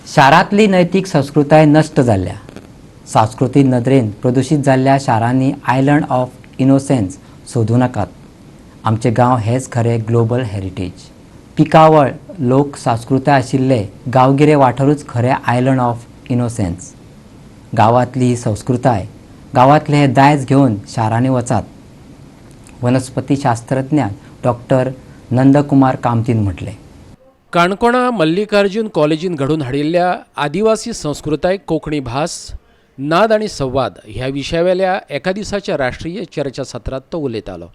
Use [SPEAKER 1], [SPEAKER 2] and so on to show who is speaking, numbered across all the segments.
[SPEAKER 1] शारांतली नैतीक संस्कृताय नश्ट जाल्ल्या, सांस्कृतीक नदरेन प्रदुशीत जाल्ल्या शारांनी आयलंड ऑफ इनोसेन्स सोदूं नाकात. आमचे गांव हेच खरे ग्लोबल हेरिटेज. पिकावळ लोक संस्कृताय आशिल्ले गांवगिरे वाठारूच खरे आयलंड ऑफ इनोसेन्स. गांवांतली ही संस्कृताय, गांवांतले हे दायज घेवन शारांनी वचात, वनस्पती शास्त्रज्ञान डॉक्टर नंदकुमार कामतीन म्हटलें.
[SPEAKER 2] काणकोणा मल्लिकार्जुन कॉलेजीन घडोवन हाडिल्ल्या आदिवासी संस्कृताय, कोंकणी भास, नाद आनी संवाद ह्या विशयावेल्या एका दिसाच्या राष्ट्रीय चर्चा सत्रांत तो उलयतालो.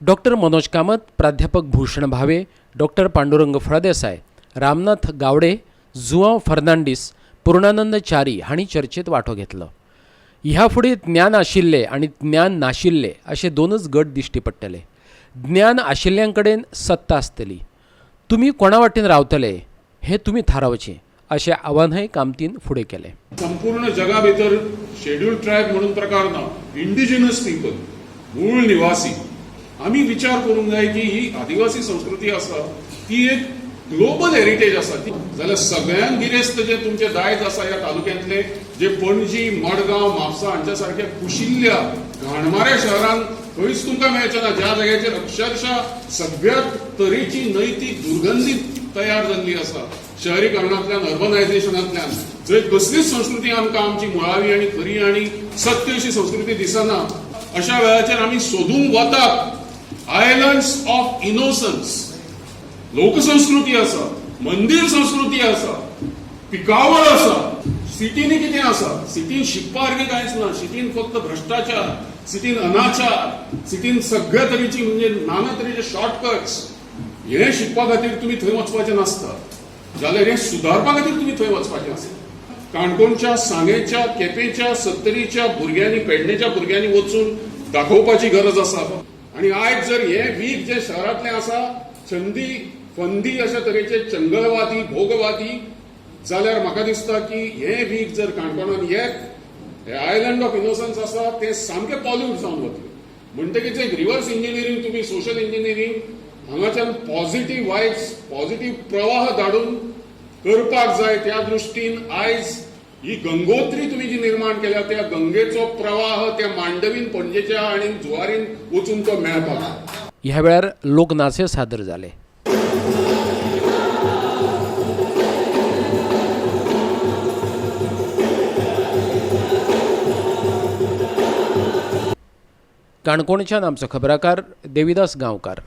[SPEAKER 2] डॉक्टर मनोज कामत, प्राध्यापक भूषण भावे, डॉक्टर पांडुरंग फळदेसाय, रामनाथ गावडे, जुआंव फर्नांडीस, पूर्णानंद च्यारी हांणी चर्चेत वांटो घेतलो. ह्या फुडें ज्ञान आशिल्ले आनी ज्ञान नाशिल्ले अशे दोनच गट दिश्टी पडटले. ज्ञान आशिल्ल्यां कडेन सत्ता आसतली. तुमी कोणा वाटेन रावतले हें तुमी थारावचें, अशें आव्हानय कामतीन फुडें केलें.
[SPEAKER 3] संपूर्ण जगा भितर शेड्युल्ड ट्रायब म्हणून प्रकार ना. इंडिजिनस पीपल, मूळ निवासी. आमी विचार करूंक जाय की ही आदिवासी संस्कृती आसा ती एक ग्लोबल हेरिटेज आसा. ती जाल्यार सगळ्यांत गिरेस्त जे तुमचे दायज आसा ह्या तालुक्यांतले, जे पणजी, मडगांव, म्हापसा हांच्या सारक्या कुशिल्ल्या घाणमाऱ्या शहरांत खंयच तुमकां मेळचें ना, ज्या जाग्याचेर अक्षरशः सगळ्या तरेची नैतीक दुर्गंधी तयार जाल्ली आसा शहरीकरणांतल्यान, अर्बनायझेशनांतल्यान, जंय कसलीच संस्कृती आमकां आमची मुळावी आनी खरी आनी सत्य अशी संस्कृती दिसना, अशा वेळाचेर आमी सोदूंक वतात आयलंड्स ऑफ इनोसन्स. लोकसंस्कृती आसा, मंदीर संस्कृती आसा, पिकावळ आसा. सिटीनी कितें आसा? सिटीन शिकपा सारकें कांयच ना. सिटीन फक्त भ्रष्टाचार, सिटीन अनाचार, सिटीन सगळ्या तरेची म्हणजे नाना तरेचे शॉर्टकट्स. हे शिकपा खातीर तुमी थंय वचपाचें नासता, जाल्यार हें सुदारपा खातीर तुमी थंय वचपाचें आसता. काणकोणच्या, सांगेच्या, केपेंच्या, सत्तरीच्या भुरग्यांनी, पेडणेच्या भुरग्यांनी वचून दाखोवपाची गरज आसा. आणि आयज जर हे वीख जे शहरांतलें आसा, छंदी फंदी अशा तरेचे चंगळवादी, भोगवादी, जाल्यार म्हाका दिसता की हे वीख जर काणकोणान येत, हे आयलंड ऑफ इनोसन्स आसा ते सामकें पॉल्यूट जावन वतले. म्हणटकीच एक रिवर्स इंजिनियरींग, तुमी सोशल इंजिनियरींग हांगाच्यान पॉझिटिव्ह वायब्स, पॉझिटिव्ह प्रवाह धाडून करपाक जाय. त्या दृश्टीन आयज ही गंगोत्री तुमी जी निर्माण केल्या, त्या गंगेचो प्रवाह त्या मांडवीन, पणजेच्या आनी जुवारीन वचून तो मेळपाक जाय.
[SPEAKER 2] ह्या वेळार लोकनाचय सादर जाले. काणकोणच्यान आमचो खबराकार देविदास गांवकार.